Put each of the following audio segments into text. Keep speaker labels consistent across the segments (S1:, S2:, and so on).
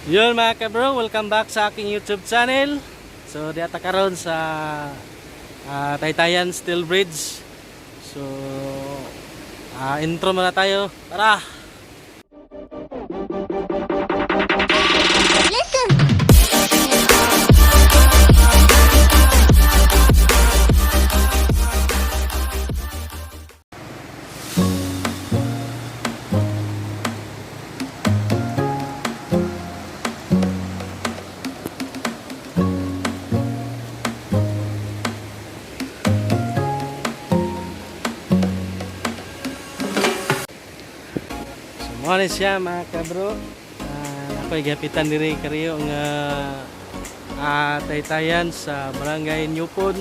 S1: Yun, mga kabro, welcome back sa aking YouTube channel. So diata karon sa Taytayan Steel Bridge. So intro muna tayo. Tara! So mao ni siya, mga kabro. Ako'y gihapitan diri kariyo nga Taytayan sa Barangay Newpon.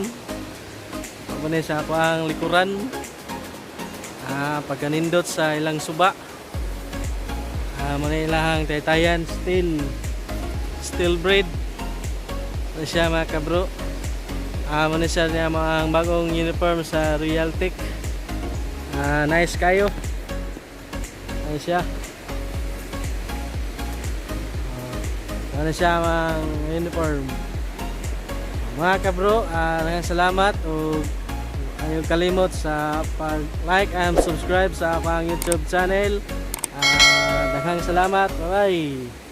S1: Mao ni sa ako ang likuran. Pagkanindot sa ilang suba. Mao ni ilahang Taytayan steel braid. Mao ni siya, mga kabro. Mao ni siya niya ang bagong uniform sa Royal Tech. Nice kayo. Ano siya? Ano siya ang uniform. Mga kabro, maraming salamat ug ayaw kalimot sa pag-like and subscribe sa akong YouTube channel. Daghang salamat. Bye-bye.